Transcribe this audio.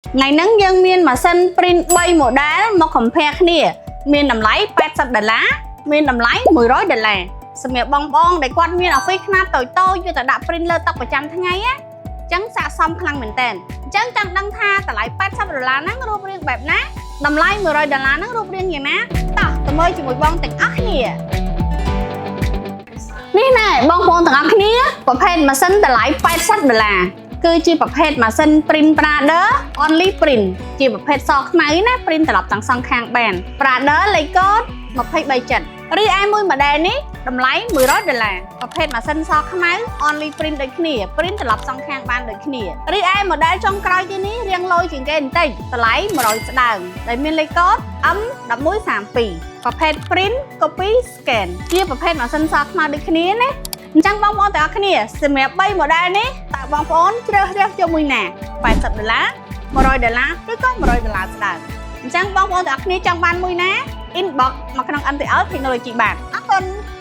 ថ្ងៃហ្នឹងយើងមានម៉ាស៊ីន print 3 model មក compare គ្នា មានតម្លៃ80ដុល្លារមានតម្លៃ100ដុល្លារសម្រាប់បងបងដែលគាត់មាន office ខ្នាតតូចតូចយកទៅដាក់ print លើតុប្រចាំថ្ងៃណាអញ្ចឹងស័ក្តិសមខ្លាំងមែនតើអញ្ចឹងចង់ដឹងថាតម្លៃ80ដុល្លារហ្នឹងរូបរាងបែបណាតម្លៃ100ដុល្លារហ្នឹងរូបរាងយ៉ាងណាតោះទៅមើលជាមួយបងទាំងអស់គ្នានេះណែបងប្អូនទាំងអស់គ្នាប្រភេទម៉ាស៊ីនតម្លៃ80ដុល្លារគឺជាប្រភេទម៉ាស៊ីន print Brother only print ជាប្រភេទសខ្មៅណា print ត្រឡប់ទាំងសងខាងបាន Brother លេខកូដ23ចិត្តរីឯមួយ model នេះតម្លៃ100ដុល្លារប្រភេទម៉ាស៊ីនសខ្មៅ only print ដូចគ្នា print ត្រឡប់សងខាងបានដូចគ្នារីឯ model ចុងក្រោយទីនេះរៀងលយជាងគេបន្តិចតម្លៃ100ស្ដើងដែលមានលេខកូដ M1132 ប្រភេទ print copy scan ជាប្រភេទម៉ាស៊ីនសខ្មៅដូចគ្នាណាអញ្ចឹងបងប្អូនទាំងអស់គ្នាសម្រាប់3 model នេះតើបងប្អូនជ្រើសរើសយកមួយណា80ដុល្លារ100ដុល្លារឬក៏100ដុល្លារស្ដើងអញ្ចឹងបងប្អូនទាំងអស់គ្នាចង់បានមួយណា inbox មកក្នុង NTL Technology បានអរគុណ។